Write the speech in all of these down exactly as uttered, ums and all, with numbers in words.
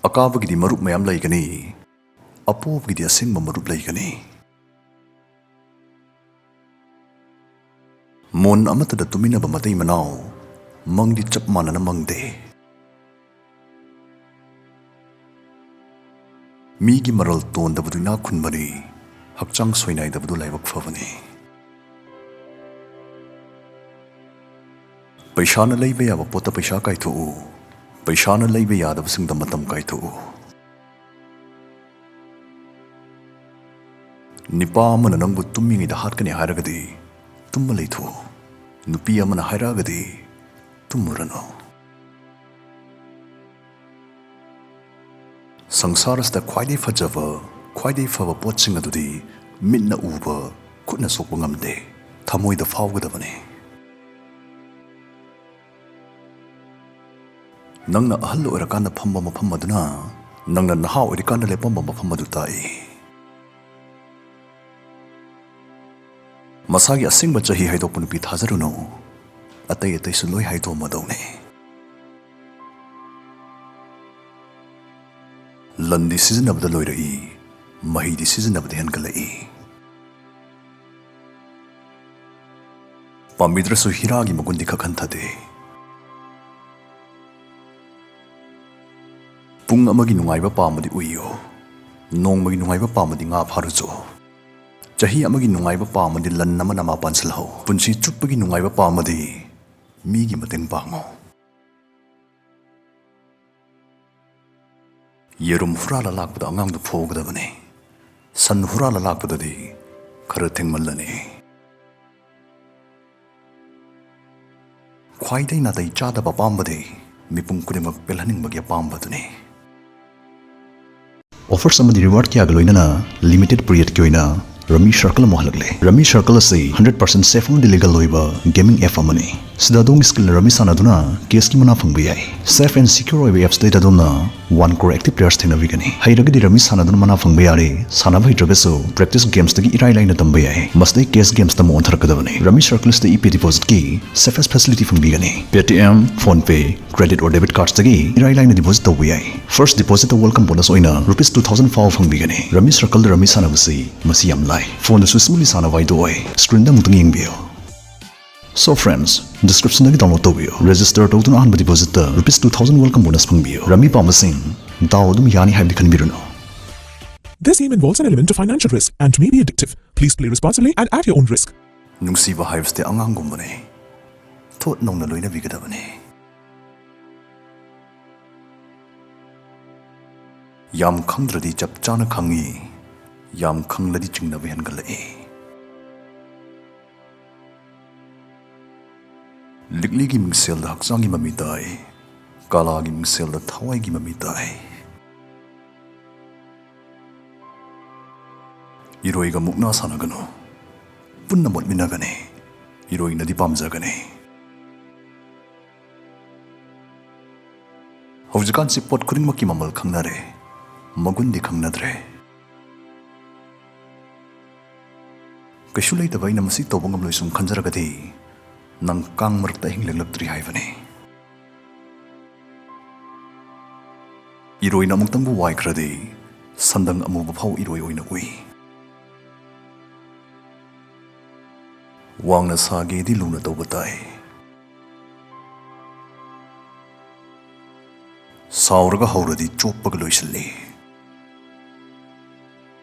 ꯑꯀꯥꯕꯒꯤꯗꯤ ꯃꯔꯨꯞ ꯃꯌꯥꯝ ꯂꯩꯒꯅꯤ, ꯑꯄꯣꯕꯒꯤꯗꯤ ꯑꯁꯦꯡꯕ ꯃꯔꯨꯞ ꯂꯩꯒꯅꯤ꯫ ꯃꯣꯟ ꯑꯃꯠꯇꯗ ꯇꯨꯃꯤꯟꯅꯕ ꯃꯇꯩ ꯃꯅꯥꯎ, ꯃꯪꯗꯤ ꯆꯞ ꯃꯥꯟꯅꯅ ꯃꯪꯗꯦ꯫ ꯃꯤꯒꯤ ꯃꯔꯜ ꯇꯣꯟꯗꯕꯗꯨ ꯏꯅꯥꯛ ꯈꯨꯟꯕꯅꯤ, ꯍꯛꯆꯥꯡ ꯁꯣꯏꯅꯥꯏꯗꯕꯗꯨ ꯂꯥꯏꯕꯛ ꯐꯕꯅꯤ꯫ ꯄꯩꯁꯥꯅ ꯂꯩꯕ ꯌꯥꯕ ꯄꯣꯠꯇ ꯄꯩꯁꯥ ꯀꯥꯏꯊꯣꯛꯎ, ꯄꯩꯁꯥꯅ ꯂꯩꯕ ꯌꯥꯗꯕꯁꯤꯡꯗ ꯃꯇꯝ ꯀꯥꯏꯊꯣꯛꯎ꯫ ꯅꯤꯄꯥ ꯑꯃꯅ ꯅꯪꯕꯨ ꯇꯨꯝꯃꯤꯉꯩꯗ ꯍꯥꯠꯀꯅꯤ ꯍꯥꯏꯔꯒꯗꯤ ꯇꯨꯝꯃ ꯂꯩꯊꯣꯛꯎ꯫ ꯅꯨꯄꯤ ꯑꯃꯅ ꯍꯥꯏꯔꯛꯑꯒꯗꯤ ꯇꯨꯝꯃꯨꯔꯅꯨ꯫ ꯁꯪꯁꯥꯔ ꯑꯁꯤꯗ ꯈ꯭ꯋꯥꯏꯗꯒꯤ ꯐꯖꯕ, ꯈ꯭ꯋꯥꯏꯗꯒꯤ ꯐꯕ ꯄꯣꯠꯁꯤꯡ ꯑꯗꯨꯗꯤ ꯃꯤꯠꯅ ꯎꯕ, ꯈꯨꯠꯅ ꯁꯣꯛꯄ ꯉꯝꯗꯦ, ꯊꯃꯣꯏꯗ ꯐꯥꯎꯒꯗꯕꯅꯤ꯫ ꯅꯪꯅ ꯑꯍꯜ ꯑꯣꯏꯔꯀꯥꯟꯗ ꯐꯝꯕ ꯃꯐꯝ ꯑꯗꯨꯅ ꯅꯪꯅ ꯅꯍꯥ ꯑꯣꯏꯔꯤꯀꯥꯟꯗ ꯂꯦꯞꯄꯝꯕ ꯃꯐꯝ ꯑꯗꯨ ꯇꯥꯛꯏ꯫ ꯃꯁꯥꯒꯤ ꯑꯁꯦꯡꯕ ꯆꯍꯤ ꯍꯥꯏꯗꯣꯛꯄ ꯅꯨꯄꯤ ꯊꯥꯖꯔꯨꯅꯨ, ꯑꯇꯩ ꯑꯇꯩꯁꯨ ꯂꯣꯏ ꯍꯥꯏꯗꯣꯛꯑꯝꯃꯗꯧꯅꯤ꯫ ꯂꯟꯗꯤ ꯁꯤꯖꯤꯟꯅꯕꯗ ꯂꯣꯏꯔꯛꯏ, ꯃꯍꯩꯗꯤ ꯁꯤꯖꯤꯟꯅꯕꯗ ꯍꯦꯟꯒꯠꯂꯛꯏ꯫ ꯄꯥꯝꯕꯤꯗ꯭ꯔꯁꯨ ꯍꯤꯔꯥꯒꯤ ꯃꯒꯨꯟꯗꯤ ꯈꯛ ꯍꯟꯊꯗꯦ꯫ ꯄꯨꯡ ꯑꯃꯒꯤ ꯅꯨꯡꯉꯥꯏꯕ ꯄꯥꯝꯃꯗꯤ ꯎꯏꯌꯨ, ꯅꯣꯡꯃꯒꯤ ꯅꯨꯡꯉꯥꯏꯕ ꯄꯥꯝꯃꯗꯤ ꯉꯥ ꯐꯥꯔꯨꯆꯣ꯫ ꯆꯍꯤ ꯑꯃꯒꯤ ꯅꯨꯡꯉꯥꯏꯕ ꯄꯥꯝꯃꯗꯤ ꯂꯟ ꯑꯃꯅ ꯃꯥ ꯄꯥꯟꯁꯤꯜꯍꯧ꯫ ꯄꯨꯟꯁꯤ ꯆꯨꯞꯄꯒꯤ ꯅꯨꯡꯉꯥꯏꯕ ꯄꯥꯝꯃꯗꯤ ꯃꯤꯒꯤ ꯃꯇꯦꯡ ꯄꯥꯡꯉꯨ꯫ ꯌꯦꯔꯨꯝ ꯍꯨꯔꯥꯜꯂ ꯂꯥꯛꯄꯗ ꯑꯉꯥꯡꯗꯨ ꯐꯨꯒꯗꯕꯅꯤ꯫ ꯁꯟ ꯍꯨꯔꯥꯜꯂ ꯂꯥꯛꯄꯗꯗꯤ ꯈꯔ ꯊꯦꯡꯃꯜꯂꯅꯤ꯫ ꯈ꯭ꯋꯥꯏꯗꯒꯤ ꯅꯥꯇꯩ ꯆꯥꯗꯕ ꯑꯄꯥꯝꯕꯗꯤ ꯃꯤꯄꯨꯝ ꯈꯨꯗꯤꯡꯃꯛ ꯄꯦꯜꯍꯟꯅꯤꯡꯕꯒꯤ ꯑꯄꯥꯝꯕꯗꯨꯅꯤ꯫ Offers ꯑꯃꯗꯤ reward ꯀꯌꯥꯒ ꯂꯣꯏꯅꯅ limited periodꯀꯤ ꯑꯣꯏꯅ Rummy Circle ꯑꯃꯨꯛ ꯍꯜꯂꯛꯂꯦ꯫ Rummy Circle ꯑꯁꯤ hundred percent safe ꯑꯃꯗꯤ legal ꯑꯣꯏꯕ gaming app ꯑꯃꯅꯤ꯫ ꯁꯤꯗ ꯑꯗꯣꯝꯒꯤ skillꯅ rummy ꯁꯥꯟꯅꯗꯨꯅ cashꯀꯤ ꯃꯅꯥ ꯐꯪꯕ ꯌꯥꯏ꯫ Safe and secure ꯑꯣꯏꯕ appꯁꯤꯗꯩꯗ ꯑꯗꯣꯝꯅ one crore active players ꯊꯦꯡꯅꯕꯤꯒꯅꯤ꯫ ꯍꯩꯔꯒꯗꯤ rummy ꯁꯥꯟꯅꯗꯨꯅ ꯃꯅꯥ ꯐꯪꯕ ꯌꯥꯔꯦ꯫ ꯁꯥꯟꯅꯕ ꯍꯩꯇ꯭ꯔꯒꯁꯨ practice gamesꯇꯒꯤ ꯏꯔꯥꯏ ꯂꯥꯏꯅ ꯇꯝꯕ ꯌꯥꯏ꯫ ꯃꯁꯤꯗꯩ cash gamesꯇ ꯑꯃꯨꯛ ꯑꯣꯟꯊꯔꯛꯀꯗꯕꯅꯤ꯫ Rummy Circleꯁꯤꯗ E P depositꯀꯤ safest facility ꯐꯪꯕꯤꯒꯅꯤ꯫ Paytm, PhonePe, credit or debit cardꯇꯒꯤ ꯏꯔꯥꯏ ꯂꯥꯏꯅ deposit ꯇꯧꯕ ꯌꯥꯏ꯫ First depositꯇ welcome bonus ꯑꯣꯏꯅ rupees two thousand ꯐꯥꯎꯕ ꯐꯪꯕꯤꯒꯅꯤ꯫ Rummy Circleꯗ rummy ꯁꯥꯟꯅꯕꯁꯤ ꯃꯁꯤ ꯌꯥꯝ ꯂꯥꯏ꯫ Phoneꯗꯁꯨ smoothly ꯁꯥꯟꯅꯕ ꯍꯥꯏꯗꯨ ꯑꯣꯏ꯫ Screenꯗ ꯑꯃꯨꯛꯇꯪ ꯌꯦꯡꯕꯤꯌꯨ꯫ So friends, descriptionꯗꯒꯤ download ꯇꯧꯕꯤꯌꯨ꯫ Register ꯇꯧꯗꯨꯅ ꯑꯍꯥꯟꯕ depositꯇ rupees two thousand welcome bonus ꯐꯪꯕꯤꯌꯨ꯫ Rummy ꯄꯥꯝꯕꯁꯤꯡ, ꯗꯥꯎ ꯑꯗꯨꯝ ꯌꯥꯅꯤ ꯍꯥꯏꯕꯗꯤ ꯈꯟꯕꯤꯔꯨꯅꯨ꯫ This game involves an element of financial risk and may be addictive. Please play responsibly and at your own risk. ꯅꯨꯡꯁꯤꯕ ꯍꯥꯏꯕꯁꯤꯗꯤ ꯑꯉꯥꯡꯒꯨꯝꯕꯅꯤ꯫ ꯊꯣꯠ ꯅꯧꯅ ꯂꯣꯏꯅꯕꯤꯒꯗꯕꯅꯤ꯫ ꯌꯥꯝ ꯈꯪꯗ꯭ꯔꯗꯤ ꯆꯞ ꯆꯥꯅ ꯈꯪꯉꯤ, ꯌꯥꯝ ꯈꯪꯂꯗꯤ ꯆꯤꯡꯅꯕ ꯍꯦꯟꯒꯠꯂꯛꯏ꯫ ꯂꯤꯛꯂꯤꯒꯤ ꯃꯤꯡꯁꯦꯜꯗ ꯍꯛꯆꯥꯡꯒꯤ ꯃꯃꯤ ꯇꯥꯏ, ꯀꯥꯂꯥꯒꯤ ꯃꯤꯡꯁꯦꯜꯗ ꯊꯋꯥꯏꯒꯤ ꯃꯃꯤ ꯇꯥꯏ꯫ ꯏꯔꯣꯏꯒ ꯃꯨꯛꯅꯥ ꯁꯥꯟꯅꯒꯅꯨ꯫ ꯄꯨꯟꯅ ꯃꯣꯠꯃꯤꯟꯅꯒꯅꯤ꯫ ꯏꯔꯣꯏꯅꯗꯤ ꯄꯥꯝꯖꯒꯅꯤ꯫ ꯍꯧꯖꯤꯛꯀꯥꯟꯁꯤ ꯄꯣꯠ ꯈꯨꯗꯤꯡꯃꯛꯀꯤ ꯃꯃꯜ ꯈꯪꯅꯔꯦ, ꯃꯒꯨꯟꯗꯤ ꯈꯪꯅꯗ꯭ꯔꯦ꯫ ꯀꯩꯁꯨ ꯂꯩꯇꯕ ꯑꯩꯅ ꯃꯁꯤ ꯇꯧꯕ ꯉꯝꯂꯣꯏ ꯁꯨꯝ ꯈꯟꯖꯔꯒꯗꯤ, ꯅꯪ ꯀꯥꯡ ꯃꯔꯛꯇ ꯑꯍꯤꯡ ꯂꯦꯛꯂꯛꯇ꯭ꯔꯤ ꯍꯥꯏꯕꯅꯤ꯫ ꯏꯔꯣꯏꯅ ꯑꯃꯨꯛꯇꯪꯕꯨ ꯋꯥꯏꯈ꯭ꯔꯗꯤ, ꯁꯟꯗꯪ ꯑꯃꯨꯕ ꯐꯥꯎ ꯏꯔꯣꯏ ꯑꯣꯏꯅ ꯎꯏ꯫ ꯋꯥꯡꯅ ꯁꯥꯒꯦꯗꯤ ꯂꯨꯅ ꯇꯧꯕ ꯇꯥꯏ꯫ ꯁꯥꯎꯔꯒ ꯍꯧꯔꯗꯤ ꯆꯣꯞꯄꯒ ꯂꯣꯏꯁꯤꯜꯂꯤ꯫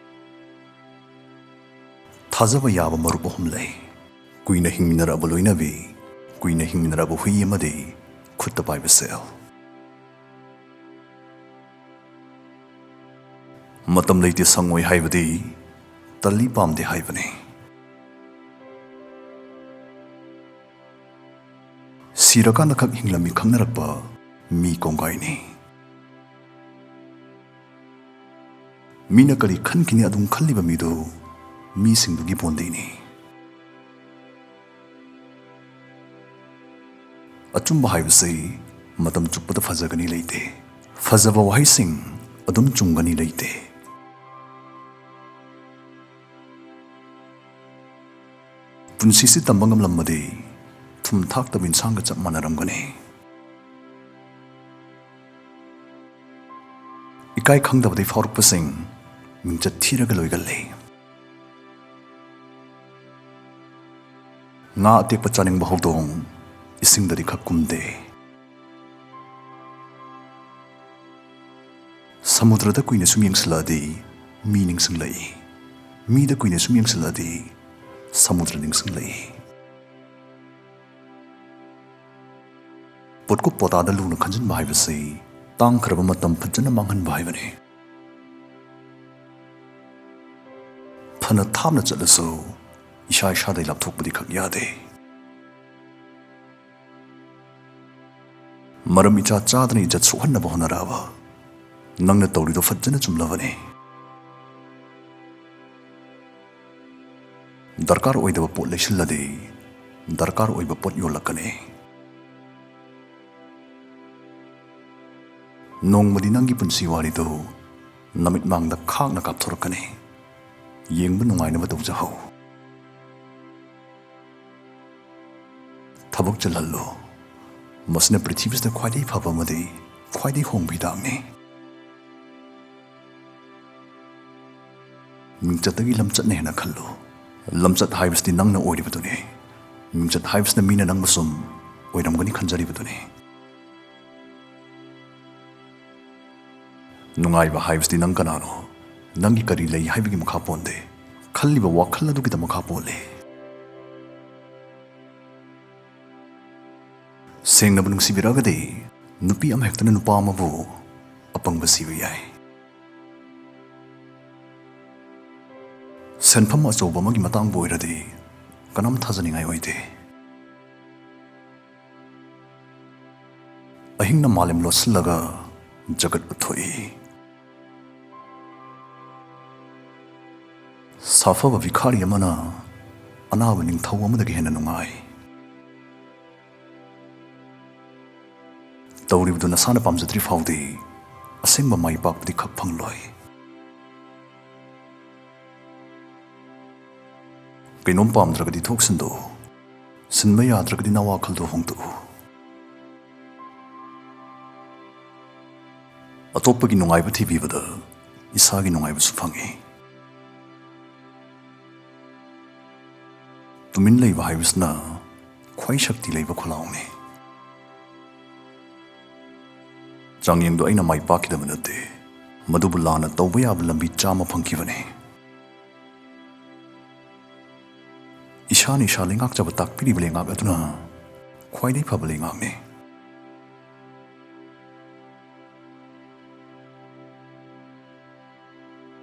ꯊꯥꯖꯕ ꯌꯥꯕ ꯃꯔꯨꯞ ꯑꯍꯨꯝ ꯂꯩ: ꯀꯨꯏꯅ ꯍꯤꯡꯃꯤꯟꯅꯔꯛꯑꯕ ꯂꯣꯏꯅꯕꯤ, ꯀꯨꯏꯅ ꯍꯤꯡꯃꯤꯟꯅꯔꯛꯑꯕ ꯍꯨꯏ, ꯑꯃꯗꯤ ꯈꯨꯠꯇ ꯄꯥꯏꯕ ꯁꯦꯜ꯫ ꯃꯇꯝ ꯂꯩꯇꯦ ꯁꯪꯉꯣꯏ ꯍꯥꯏꯕꯗꯤ ꯇꯜꯂꯤ ꯄꯥꯝꯗꯦ ꯍꯥꯏꯕꯅꯤ꯫ ꯁꯤꯔꯀꯥꯟꯗ ꯈꯛ ꯍꯤꯡꯂꯝꯃꯤ ꯈꯪꯅꯔꯛꯄ ꯃꯤ ꯀꯣꯡꯒꯥꯏꯅꯤ꯫ ꯃꯤꯅ ꯀꯔꯤ ꯈꯟꯈꯤꯅꯤ ꯑꯗꯨꯝ ꯈꯜꯂꯤꯕ ꯃꯤꯗꯨ ꯃꯤꯁꯤꯡꯗꯨꯒꯤ ꯄꯣꯟꯗꯩꯅꯤ꯫ ꯑꯆꯨꯝꯕ ꯍꯥꯏꯕꯁꯤ ꯃꯇꯝ ꯆꯨꯞꯄꯗ ꯐꯖꯒꯅꯤ ꯂꯩꯇꯦ꯫ ꯐꯖꯕ ꯋꯥꯍꯩꯁꯤꯡ ꯑꯗꯨꯝ ꯆꯨꯝꯒꯅꯤ ꯂꯩꯇꯦ꯫ ꯄꯨꯟꯁꯤꯁꯤ ꯇꯝꯕ ꯉꯝꯂꯝꯃꯗꯤ ꯊꯨꯝ ꯊꯥꯛꯇꯕ ꯏꯟꯁꯥꯡꯒ ꯆꯞ ꯃꯥꯟꯅꯔꯝꯒꯅꯤ꯫ ꯏꯀꯥꯏ ꯈꯪꯗꯕꯗꯒꯤ ꯐꯥꯎꯔꯛꯄꯁꯤꯡ ꯃꯤꯡꯆꯠ ꯊꯤꯔꯒ ꯂꯣꯏꯒꯜꯂꯤ꯫ ꯉꯥ ꯑꯇꯦꯛꯄ ꯆꯥꯅꯤꯡꯕ ꯍꯧꯗꯣꯡ ꯏꯁꯤꯡꯗꯗꯤ ꯈꯛ ꯀꯨꯝꯗꯦ꯫ ꯁꯃꯨꯗ꯭ꯔꯗ ꯀꯨꯏꯅ ꯁꯨꯝ ꯌꯦꯡꯁꯤꯜꯂꯛꯑꯗꯤ ꯃꯤ ꯅꯤꯡꯁꯤꯡꯂꯛꯏ꯫ ꯃꯤꯗ ꯀꯨꯏꯅ ꯁꯨꯝ ꯌꯦꯡꯁꯤꯜꯂꯛꯑꯗꯤ ꯁꯃꯨꯗ꯭ꯔ ꯅꯤꯡꯁꯤꯡꯂꯛꯏ꯫ ꯄꯣꯠꯀꯨꯞ ꯄꯣꯇꯥꯗ ꯂꯨꯅ ꯈꯟꯖꯤꯟꯕ ꯍꯥꯏꯕꯁꯤ ꯇꯥꯡꯈ꯭ꯔꯕ ꯃꯇꯝ ꯐꯖꯅ ꯃꯥꯡꯍꯟꯕ ꯍꯥꯏꯕꯅꯤ꯫ ꯐꯅ ꯊꯥꯞꯅ ꯆꯠꯂꯁꯨ ꯏꯁꯥ ꯏꯁꯥꯗꯩ ꯂꯥꯞꯊꯣꯛꯄꯗꯤ ꯈꯛ ꯌꯥꯗꯦ꯫ ꯃꯔꯝ ꯏꯆꯥ ꯆꯥꯗꯅ ꯏꯖꯠ ꯁꯣꯛꯍꯟꯅꯕ ꯍꯣꯠꯅꯔꯛꯑꯕ ꯅꯪꯅ ꯇꯧꯔꯤꯗꯣ ꯐꯖꯅ ꯆꯨꯝꯂꯕꯅꯤ꯫ ꯗꯔꯀꯥꯔ ꯑꯣꯏꯗꯕ ꯄꯣꯠ ꯂꯩꯁꯤꯜꯂꯗꯤ ꯗꯔꯀꯥꯔ ꯑꯣꯏꯕ ꯄꯣꯠ ꯌꯣꯜꯂꯛꯀꯅꯤ꯫ ꯅꯣꯡꯃꯗꯤ ꯅꯪꯒꯤ ꯄꯨꯟꯁꯤ ꯋꯥꯔꯤꯗꯨ ꯅꯃꯤꯠꯃꯥꯡꯗ ꯈꯥꯛꯅ ꯀꯥꯞꯊꯣꯔꯛꯀꯅꯤ꯫ ꯌꯦꯡꯕ ꯅꯨꯡꯉꯥꯏꯅꯕ ꯇꯧꯖꯍꯧ꯫ ꯊꯕꯛ ꯆꯤꯜꯍꯜꯂꯨ꯫ ꯃꯁꯤꯅ ꯄ꯭ꯔꯤꯊꯤꯕꯤꯁꯤꯗ ꯈ꯭ꯋꯥꯏꯗꯒꯤ ꯐꯕ ꯑꯃꯗꯤ ꯈ꯭ꯋꯥꯏꯗꯒꯤ ꯍꯣꯡꯕ ꯍꯤꯗꯥꯛꯅꯤ꯫ ꯃꯤꯡꯆꯠꯇꯒꯤ ꯂꯝꯆꯠꯅ ꯍꯦꯟꯅ ꯈꯜꯂꯨ꯫ ꯂꯝꯆꯠ ꯍꯥꯏꯕꯁꯤꯗꯤ ꯅꯪꯅ ꯑꯣꯏꯔꯤꯕꯗꯨꯅꯤ꯫ ꯃꯤꯡꯆꯠ ꯍꯥꯏꯕꯁꯤꯅ ꯃꯤꯅ ꯅꯪꯕꯨ ꯁꯨꯝ ꯑꯣꯏꯔꯝꯒꯅꯤ ꯈꯟꯖꯔꯤꯕꯗꯨꯅꯤ꯫ ꯅꯨꯡꯉꯥꯏꯕ ꯍꯥꯏꯕꯁꯤꯗꯤ ꯅꯪ ꯀꯅꯥꯅꯣ, ꯅꯪꯒꯤ ꯀꯔꯤ ꯂꯩ ꯍꯥꯏꯕꯒꯤ ꯃꯈꯥ ꯄꯣꯟꯗꯦ꯫ ꯈꯜꯂꯤꯕ ꯋꯥꯈꯜ ꯑꯗꯨꯒꯤꯗ ꯃꯈꯥ ꯄꯣꯜꯂꯤ꯫ ꯁꯦꯡꯅꯕꯨ ꯅꯨꯡꯁꯤꯕꯤꯔꯛꯑꯒꯗꯤ ꯅꯨꯄꯤ ꯑꯃꯍꯦꯛꯇꯅ ꯅꯨꯄꯥ ꯑꯃꯕꯨ ꯑꯄꯪꯕ ꯁꯤꯕ ꯌꯥꯏ꯫ ꯁꯦꯟꯐꯝ ꯑꯆꯧꯕ ꯑꯃꯒꯤ ꯃꯇꯥꯡꯕꯨ ꯑꯣꯏꯔꯗꯤ ꯀꯅꯥꯝ ꯊꯥꯖꯅꯤꯡꯉꯥꯏ ꯑꯣꯏꯗꯦ꯫ ꯑꯍꯤꯡꯅ ꯃꯥꯂꯦꯝ ꯂꯣꯠꯁꯤꯜꯂꯒ ꯖꯒꯠ ꯎꯠꯊꯣꯛꯏ꯫ ꯁꯥꯐꯕ ꯚꯤꯈꯥꯔꯤ ꯑꯃꯅ ꯑꯅꯥꯕ ꯅꯤꯡꯊꯧ ꯑꯃꯗꯒꯤ ꯍꯦꯟꯅ ꯅꯨꯡꯉꯥꯏ꯫ ꯇꯧꯔꯤꯕꯗꯨ ꯅꯁꯥꯅ ꯄꯥꯝꯖꯗ꯭ꯔꯤ ꯐꯥꯎꯗꯤ ꯑꯁꯦꯡꯕ ꯃꯥꯏ ꯄꯥꯛꯄꯗꯤ ꯈꯛ ꯐꯪꯂꯣꯏ꯫ ꯀꯩꯅꯣꯝ ꯄꯥꯝꯗ꯭ꯔꯒꯗꯤ ꯊꯣꯛꯁꯤꯟꯗꯣꯛꯎ꯫ ꯁꯤꯟꯕ ꯌꯥꯗ꯭ꯔꯒꯗꯤ ꯅꯋꯥꯈꯜꯗꯣ ꯍꯣꯡꯗꯣꯛꯎ꯫ ꯑꯇꯣꯞꯄꯒꯤ ꯅꯨꯡꯉꯥꯏꯕ ꯊꯤꯕꯤꯕꯗ ꯏꯁꯥꯒꯤ ꯅꯨꯡꯉꯥꯏꯕꯁꯨ ꯐꯪꯏ꯫ ꯇꯨꯃꯤꯟ ꯂꯩꯕ ꯍꯥꯏꯕꯁꯤꯅ ꯈ꯭ꯋꯥꯏ ꯁꯛꯇꯤ ꯂꯩꯕ ꯈꯨꯂꯥꯎꯅꯤ꯫ ꯆꯥꯡꯌꯦꯡꯗꯣ ꯑꯩꯅ ꯃꯥꯏ ꯄꯥꯛꯈꯤꯗꯕ ꯅꯠꯇꯦ, ꯃꯗꯨꯕꯨ ꯂꯥꯟꯅ ꯇꯧꯕ ꯌꯥꯕ ꯂꯝꯕꯤ ꯆꯥꯝꯃ ꯐꯪꯈꯤꯕꯅꯤ꯫ ꯏꯁꯥꯅ ꯏꯁꯥ ꯂꯩꯉꯥꯛꯆꯕ ꯇꯥꯛꯄꯤꯔꯤꯕ ꯂꯩꯉꯥꯛ ꯑꯗꯨꯅ ꯈ꯭ꯋꯥꯏꯗꯒꯤ ꯐꯕ ꯂꯩꯉꯥꯛꯅꯤ꯫